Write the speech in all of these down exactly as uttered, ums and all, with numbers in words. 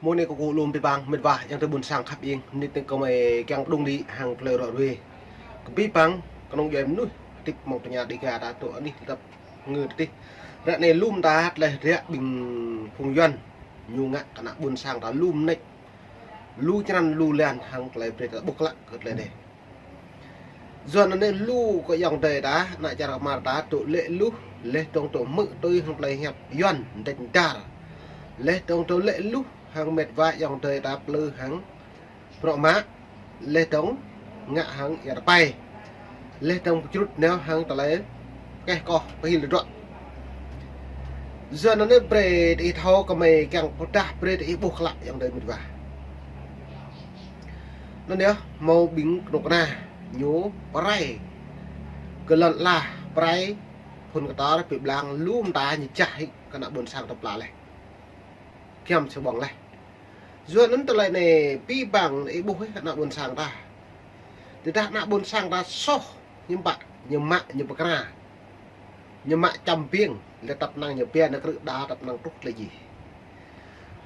Mơ̆ng anei kâo kkuh lŏm bi bang mĭt wa ayŏng adei ƀuôn sang khăp ing, mnĭt anei kâo mei kiăng pơdŭng đĭ hŏng klei ruă ruê. Kơ bi bang knŏng djuê mnuih hdĭp mơ̆ng tơña Dega ta tŭ anih tơdăp ngư tih. Ră anei lŏm ta tlei hdră ƀing phung Yuăn ñu ngă kơ ană ƀuôn sang ta lŏm nĕč. Lu črăn lu lan hŏng klei brei ta ƀuh klă kơ tlei anei. Yua anăn anei lu kơ ayŏng adei ta, ană čar kmar ta, tŭ lĕ luh, leh dŏng tŭ hmư̆ tui hŏng klei hiăp Yuăn, mdêč mdar. Leh dŏng tŭ lĕ luh, hŏng mĭt wa ayŏng adei ta plư hŏng bruă mă, leh dŏng ngă hŏng ia tơpai. Leh dŏng pơčrŭt nao hŏng tlei keh koh pơhil tơdruă. Yua anăn anei brei diih thâo kơ mei kiăng pơdah brei diih ƀuh klă ayŏng adei mĭt wa. Anăn yơh mâo ƀing knŭk kna ñu prai kơ lăn ala, prai phŭn ktar bi blang lŏm ta ñu jah hĭ kơ ană ƀuôn sang ta pla leh. Giăm sa ƀơ̆ng leh. Yua anăn tlei anei bi bang ih ƀuh ih ană ƀuôn sang ta. Tơdah ană ƀuôn sang ta soh, ñu mpă, ñu mă, ñu pơkra. Ñu mă čăm biêng, leh tăp năng ñu pia nao krư̆ đa tăp năng truh tlei jih.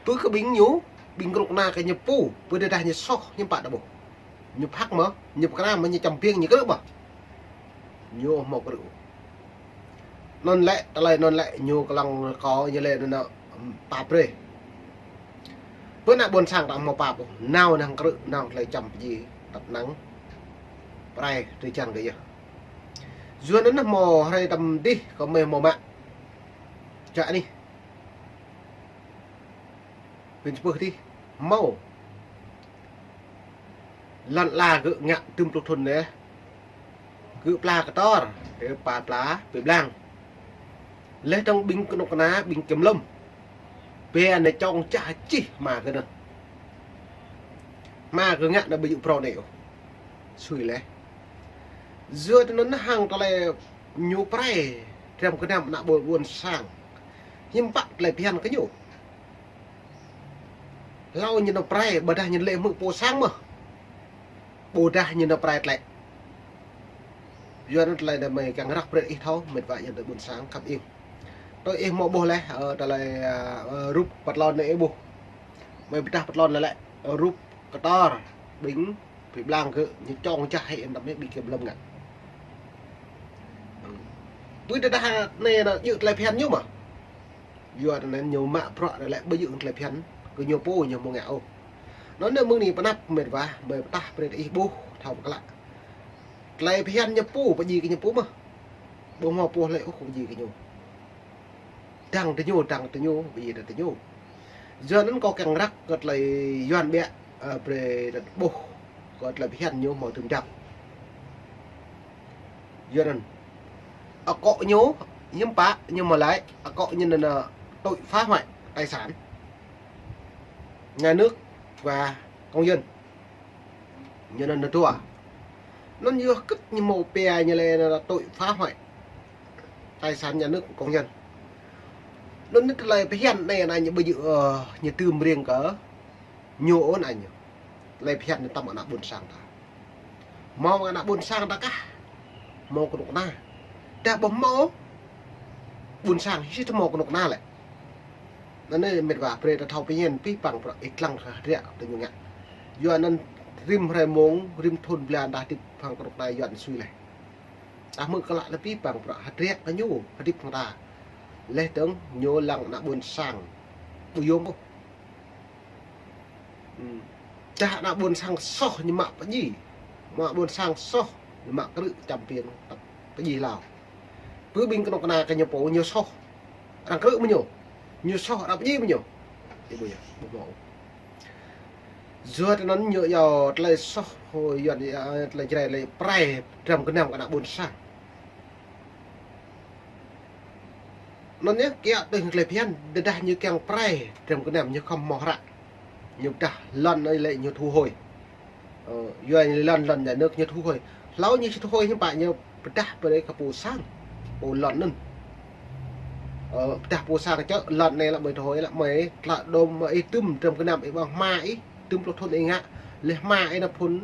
Pơ kơ ƀing ñu, ƀing knŭk kna kơ ñu pô, pơ tơdah ñu soh, ñu mpă đa ƀuh. Ñu phak mơh, ñu pơkra mơh, ñu čăm biêng, ñu krư̆ mơh. Ñu mâo krư̆. Anăn lĕ, tlei anăn lĕ, ñu klang kâo, ñu lĕ anăn, ưm, pap brei. Pơ ană ƀuôn sang ta mâo pap, nao năng krư̆, nao tlei čăm pơjing, tăp năng prai, drei čiăng kơ yơh. Yua anăn mâo hriê tăm dih, kơ mei mâo mă. Čă anih. Pin čpưh dih, mâo. Lăn ala gơ̆ ngă tŭm pluh thŭn leh. Gơ̆ pla ktor, gơ̆ pla pla, bi blang. Leh dŏng ƀing knŭk kna, ƀing kiểm lâm. Bê anei čŏng čah čih hma gơ̆ anăn. Hma gơ̆ ngă anăn ƀu djŏ prŏng anei ôh. Sui leh. Yua anăn hŏng tlei ñu prai, drăm kơnăm ană ƀuôn, ƀuôn sang. Hiăm pă tlei bhiăn kơ ñu. Hlâo ñu nao prai, ƀiădah ñu lĕ hmư̆ pô sang mơh. Ƀiădah ñu nao prai tlĕ. Yua anăn tlei anei mei kiăng răk brei ih thâo, mĭt wa ayŏng adei ƀuôn sang khăp ing. Tui ih mâo ƀuh leh, ơ, tlei, ơ, rup pă tlôn anei ih ƀuh. Mei pơdah pă tlôn leh lĕ, rup ktor, ƀing, bi blang gơ̆, ñu čŏng čah hĭ anăn mei ƀing kiểm lâm ngă. Pui tơdah anei anăn djŏ tlei bhiăn ñu mơh. Yua anăn ñu mă bruă leh lĕ ƀu djŏ tlei bhiăn, kơ ñu pô ñu mâo ngă ôh. Anăn anei mơ̆ng anei pnăp mĭt wa, mei pơdah brei ih ƀuh, thâo pơklă. Tlei bhiăn ñu pô, pơjing kơ ñu pô mơh. Ƀu mâo pô lĕ ôh, pơjing kơ ñu. Dăng tơ ñu, dăng tơ ñu, bi dăng tơ ñu. Yua anăn kâo kiăng răk kơ tlei Yuăn ƀiă, ơ, brei đa ƀuh kơ tlei bhiăn ñu mâo tŭm dăng. Yua anăn. Akŏ ñu, hiăm pă, ñu mâo lač, akŏ ñu anăn, ơ, tội phá hoại tài sản nhà nước và công dân. Ñu anăn anăn dua. Anăn yua kơ ñu mâo pia ñu lĕ anăn tội phá hoại tài sản nhà nước công dân. Anăn tlei bhiăn anei anăn ñu ƀu djŏ, ơ, ñu tŭm riêng kơ ñu ôh anăn ñu. Tlei bhiăn anăn tăm ană ƀuôn sang ta. Mâo ană ƀuôn sang ta kah. Mâo knŭk kna. Tơdah ƀu mâo ƀuôn sang, si tơ mâo knŭk kna lĕ. Anăn anei mĭt wa brei ta thâo pơñen bi bang bruă ih dlăng hdră tơ ñu ngă. Yua anăn rĭm hruê mông, rĭm thŭn blan ta hdĭp hŏng knŭk kna Yuăn sui leh. Ta hmư̆ klă leh bi bang bruă hdră kơ ñu, hdĭp hŏng ta. Leh dơ̆ng ñu lăng ană ƀuôn sang. Ƀu yôm ôh. Hmm. Tơdah ană ƀuôn sang soh ñu mă pơjing. Ană ƀuôn sang soh ñu mă krư̆ čăm biêng tăp pơjing hlâo. Pơ ƀing knŭk kna kơ ñu pô ñu soh. Arăng krư̆ mơ̆ ñu. Ñu soh arăng pơjing mơ̆ ñu. Ih ƀuh yơh, ƀuh mâo. Yua anăn ñu yua tlei soh, hŏ, Yuăn, ơ, tlei Jrai lĕ prai drăm kơnăm kơ ană ƀuôn sang. Anăn yơh, kiă tui tlei bhiăn, tơdah ñu kiăng prai drăm kơnăm ñu khŏm mâo hră. Ñu pơdah lăn anei lĕ ñu thu hồi. Ơ, yua anăn lăn, lăn nhà nước ñu thu hồi. Hlâo ñu thu hồi hiăm pă ñu pơdah brei kơ pô sang. Pô lăn anăn. Ơ, pơdah pô sang čơ lăn anei lĕ mei thu hồi lĕ mei tlă đom ih tŭm drăm kơnăm ih ƀăng hma ih, tŭm pluh thŭn ih ngă, leh hma ih anăn phŭn,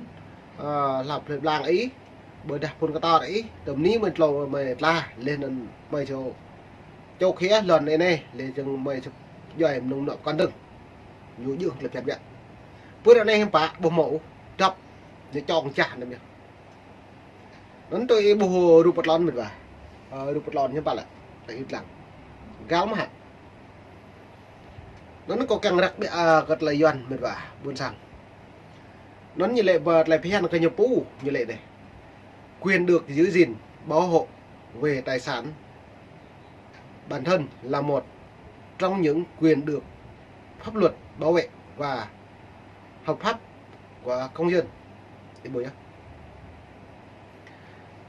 ơ, hlăp leh blang ih, ƀiădah phŭn ktar ih, tơm ni mei tlâo mei tla, leh anăn mei čô. Čô khia lăn anei, leh dơ̆ng mei čô djuai mnơ̆ng mnŏ kăn dơ̆ng. Ñu jưh klei bhiăn biă. Pơ anei hiưm pă, ƀuh mâo ôh, dăp, ñu čŏng jah anăn yơh. Anăn tui ih ƀuh rup pơtlon mĭt wa. Ơ, rup pơtlon hiưm pă lĕ, tơ ih dlăng. Găl mơh hă. Anăn kâo kiăng răk ƀiă, ơ, kơ tơlơi Yuăn mĭt wa, ƀuôn sang. Anăn ñu lĕ ba tơlơi phiăn kơ ñu pô, ñu lĕ anei. Quyền được giữ gìn, bảo hộ về tài sản bản thân là một trong những quyền được pháp luật bảo vệ và hợp pháp của công dân. Ih ƀuh yơh.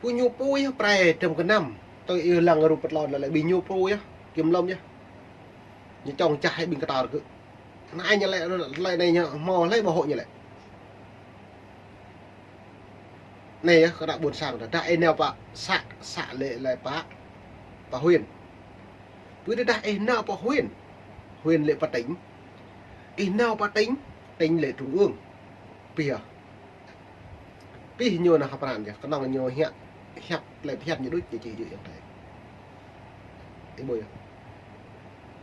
Pô ñu pô yơh prai trăm knăm. Tui ih lăng rup pơtlon lĕ bi ñu pô yơh. Kiểm lâm yơh. Ñu čŏng jah hĕ ƀing ktar kơ. Anei ñu lĕ, lĕ anei ñu mâo lĕ bảo hộ ñu lĕ. Anei yơh, kơ ană ƀuôn sang ta. Dah ih nao pă să, să lĕ, lĕ pă, pă huyện. Pơ tơdah ih nao pă huyện. Huyện lĕ pă tỉnh. Ih nao pă tỉnh, tỉnh lĕ trung ương. Pih yơh. Pih ñu nao hăp pran yơh, knŏng ñu hiăp, hiăp lĕ hiăp ñu đuč ñu čih jưh yang tei. Ih ƀuh yơh.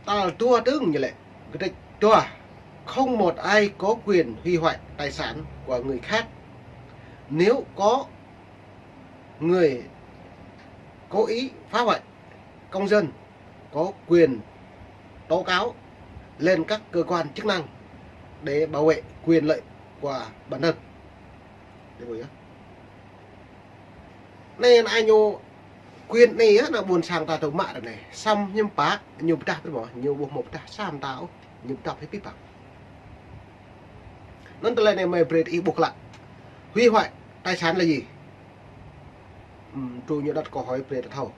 Tal dua tưng ñu lĕ, kdrêč dua. Không một ai có quyền hủy hoại tài sản của người khác. Nếu có người cố ý phá hoại, công dân có quyền tố cáo lên các cơ quan chức năng để bảo vệ quyền lợi của bản thân. Ih ƀuh yơh. Anei ană ñu quyền anei yơh, ană ƀuôn sang ta tŭ mă anei. Săm hiưm pă, ñu pơdah pơ mâo, ñu ƀuh mâo pơdah săm ta ôh, ñu pơdah pơ pih păng. Anăn tơlơi anei mơ̆ brei ih ƀuh klă. Hủy hoại tài sản là gì? Ừm, tui ñu đặt câu hỏi brei ta thâo.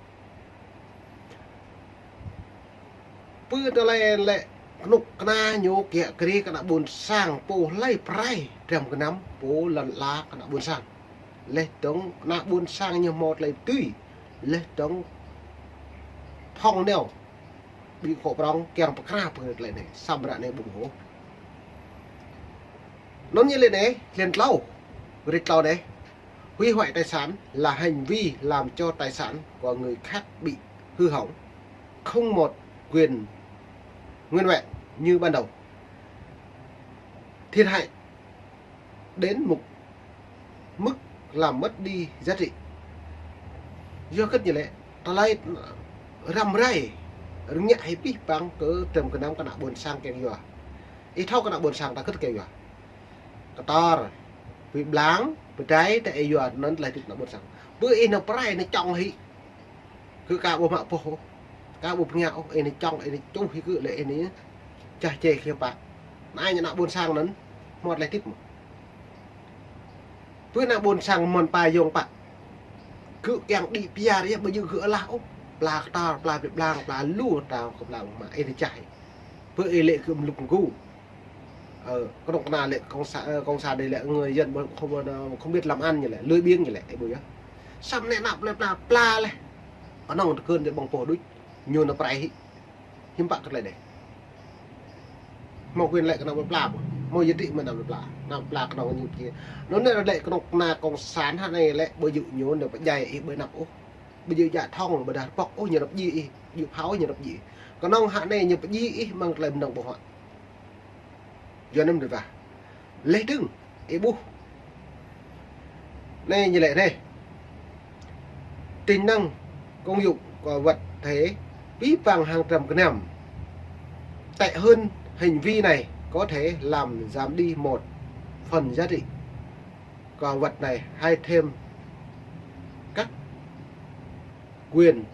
Pơ tơlơi lĕ knŭk kna ñu kiă kriê kơ ană ƀuôn sang pô hlei prai trăm knăm pô lăn ala kơ ană ƀuôn sang. Leh dơ̆ng kơ ană ƀuôn sang ñu mâo tơlơi tui. Leh dơ̆ng phŏng nao. Ƀing kŏ prŏng kiăng pơkra pơ tơlơi anei. Săm ră anei ƀuh hŏ. Anăn ñu lĕ anei, hlĭn tlâo. Rĭt tlâo anei. Hủy hoại tài sản là hành vi làm cho tài sản của người khác bị hư hỏng, không một quyền nguyên vẹn như ban đầu. Thiệt hại đến mục, mức làm mất đi giá trị. Yua kơ ñu lĕ, tơlơi răm rai, rơngiă hĕ pih păng kơ trăm knăm kơ ană ƀuôn sang kiăng yua. Ih thâo kơ ană ƀuôn sang ta kơ kiăng yua. Ktar, bi blang, bi dai, ta ih yua anăn tơlơi hdĭp ană ƀuôn sang. Pơ ih nao prai nao čŏng hĕ. Kơ ka ƀuh mă pô. Ka ƀuh pơngia ôh, ih nao čŏng, ih nao čuh hĕ kơ lĕ ih nao. Čah čê hiưm pă. Anei ñu ană ƀuôn sang anăn. Mâo tơlơi hdĭp mơh. Pơ ană ƀuôn sang mơ̆n pa yŏng pă. Kơ kiăng đĭ piar yơh, ƀu djơ̆ kơ alah ôh. Pla ktar, pla bi blang, pla lu ta kơ pla mă ih nao čah. Pơ ih lĕ kơ mluk mgu. Ơ, knŭk kna lĕ cộng sản, ơ, cộng sản đây lĕ người dân không, không, không biết làm ăn ñu lĕ, lười biếng ñu lĕ, ih ƀuh yơh. Săm anei nao pla pla pla leh. Knŏng tơkơn dê ƀơ̆ng pô đuč, ñu nao prai hĕ. Hiưm pă kơ tơlơi anei. Mâo quyền lĕ kơ nao pla pla, mâo giá trị mơ̆ nao pla pla. Nao pla knŏng ñu kia. Anăn anei lĕ knŭk kna cộng sản hă anei lĕ ƀu djơ̆ ñu nao pơdjai ih ƀơi anăp ôh. Ƀu djơ̆ djă thŏng ƀiădah pŏk ôh ñu nao pơdjai ih, djơ̆ phao ñu nao pơdjai ih. Knŏng hă anei ñu pơdjai ih mơ̆ng tơlơi mnơ̆ng ƀơ̆ng huă. Yua anăn dê wa. Leh dơ̆ng, ih ƀuh. Anei ñu lĕ anei. Tính năng công dụng của vật thể pi păng hăng trăm knăm. Tệ hơn, hành vi này có thể làm giảm đi một phần giá trị của vật này hay thêm các quyền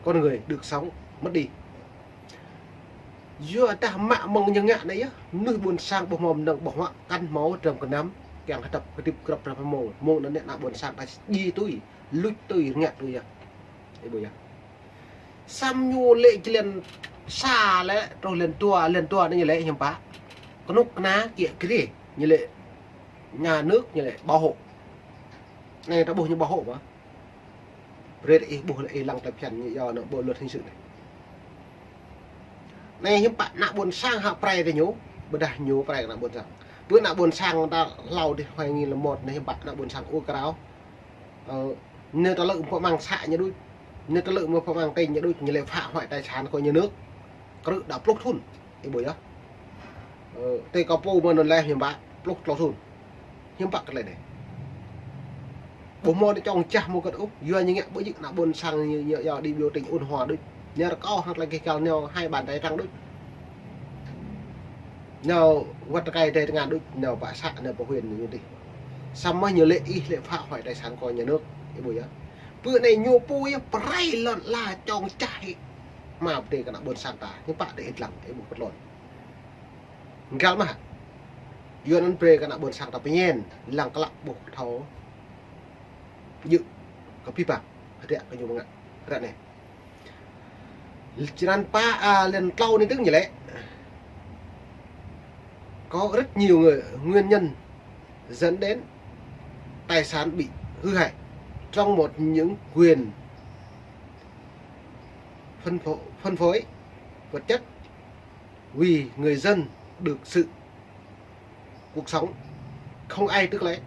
con người được sống mất đi. Yua dah mă mơ̆ng ñu ngă anei yơh, mnuih ƀuôn sang ƀuh mâo mnơ̆ng ƀơ̆ng huă kăn mâo trăm knăm, kiăng hdăp hdĭp grăp hrăm hmông, mơ̆ng anăn ană ƀuôn sang ta djiê tui, luč tui, rơngiă tui yơh. Ih ƀuh yơh. Săm ñu lĕ jơlan sa lĕ, truh jơlan dua, jơlan dua anei ñu lĕ hiưm pă. Knŭk kna kiă kriê, ñu lĕ nhà nước, ñu lĕ bảo hộ. Anei ta ƀuh ñu bảo hộ mơh. Brei ih ƀuh lĕ ih lăng tơlơi phiăn ñu yua anăn bộ luật hình sự anei. Anei hiưm pă ană ƀuôn sang hă prai kơ ñu, ƀiădah ñu prai kơ ană ƀuôn sang. Pơ ană ƀuôn sang ta hlâo dih hoài nghi lĕ mâo anei hiưm pă ană ƀuôn sang ur krao. Ơ, ñu ta lĕ mâo pơmang să ñu đuč. Ñu ta lĕ mâo pơmang tỉnh ñu đuč, ñu lĕ phá hoại tài sản của nhà nước. Krư̆ đa pluh thŭn. Ih ƀuh yơh. Ơ, tê kâo pô mơ̆ng anăn leh hiăm bă, pluh tlâo thŭn. Hiăm bă kơ leh anei. Ƀuh mâo anei čŏng čah mâo kơ ôh, yua ñu ngă ƀu djŏ ană ƀuôn sang ñu, ñu, ñu đi biểu tình ôn hòa đuč. Ñu rơkâo hăng klei keh kal ñu hai bàn tay trắng đuč. Ñu wăt tơkai drei tơngan đuč, ñu pă să, ñu pă huyện ñu dih. Samơ̆ ñu lĕ ih lĕ phá hoại tài sản của nhà nước, ih ƀuh yơh. Pơ anei ñu pô yơh prai lăn ala čŏng čah hĕ. Mă brei kơ ană ƀuôn sang ta, hiăm bă drei ih dlăng, ih ƀuh pơtlôn. Găl mơh. Yua anăn brei kơ ană ƀuôn sang ta pơñen, lăng klă ƀuh thâo. Djŏ, kơ pih păng, hơdră kơ ñu mơ̆ng ngă, hơdră anei. Črăn pă, a, lăn tlâo anei dơ̆ng ñu lĕ. Có rất nhiều người, nguyên nhân dẫn đến tài sản bị hư hại trong một những quyền phân phối, phân phối vật chất vì người dân được sự cuộc sống không ai tước lấy.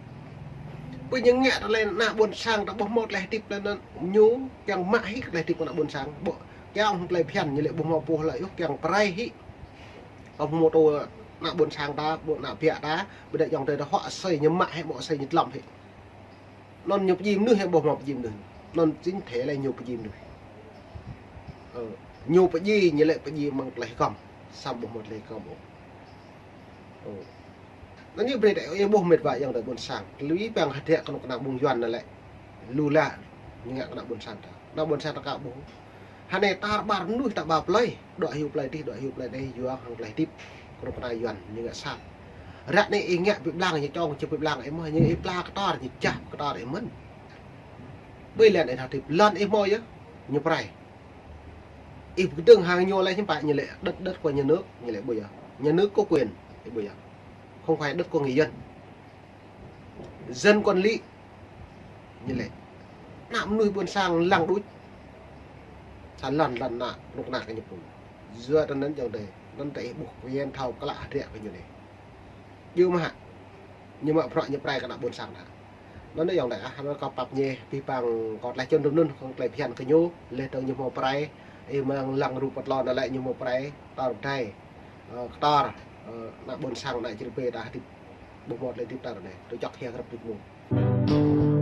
Pơ ñu ngă tơlơi ană ƀuôn sang ta ƀuh mâo tơlơi hdĭp leh anăn ñu kiăng mă hĕ tơlơi hdĭp ană ƀuôn sang. Ƀuh kiăng hŏng tơlơi bhiăn ñu lĕ ƀuh mâo pô lĕ yơh kiăng prai hĕ. Kơ mô tô ană ƀuôn sang ta, ƀuôn ană biă ta, ƀiădah ayŏng adei ta huă asei ñu mă hĕ, mâo asei ñu dlăm hĕ. Anăn ñu pơjing mnuih hĕ, ƀuh mâo pơjing mnuih. Anăn chính thể lĕ ñu pơjing mnuih. Ơ, ñu pơjing, ñu lĕ pơjing mơ̆ng tơlơi hgăm, săm ƀuh mâo tơlơi hgăm ôh. Ơ. Anăn ñu brei ta ih ƀuh mĭt wa ayŏng adei ƀuôn sang. Lui păng hơdră kơ anôk ană ƀuôn Yuăn anăn lĕ. Lu lă, ñu ngă kơ ană ƀuôn sang ta. Ană ƀuôn sang ta ka ƀuh. Hơnei tar ƀar mnuih ta ba plei, đuĕ hiu plei dih, đuĕ hiu plei dih, yua hŏng tơlơi hdĭp. Kơ anôk ană Yuăn, ñu ngă sat. Ră anei ih ngă bi blang, ñu čŏng či bi blang, ih mơh, ñu ih pla kơtor, ñu čah kơtor ih mơ̆n. Ƀơi lăn ih hdĭp, lăn ih mâo yơh, ñu prai. Ih bi kdơ̆ng hăng ñu lĕ hiăm pă, ñu lĕ đất, đất của nhà nước, ñu lĕ ƀuh yơh. Nhà nước có quyền, ih ƀuh yơh. Không phải đất của người dân. Dân quản lý. Ñu lĕ. Ană mnuih ƀuôn sang lăng đuč. Sa lăn lăn ană, anôk ană kơ ñu pô. Yua anăn ayŏng adei. Anăn ta ih ƀuh kơ yen thâo klă hơdră kơ ñu anei. Djŏ mơh hă. Ñu mă bruă ñu prai kơ ană ƀuôn sang ta. Anăn ayŏng adei ah, anăn kâo pap ñe, pih păng kâo tlaih čŭn dŭm anăn, kâo tlaih bhiăn kơ ñu, leh dơ̆ng ñu mâo prai, ih mơ̆ng lăng rup pơtlôn anăn lĕ ñu mâo prai, tar dai, ơ, kơtor, ơ, ană ƀuôn sang, ană čri pê ta hdĭp. Ƀuh mâo tơlơi hdĭp tar anei, tui čŏk hia grăp hdĭp mơ̆ng.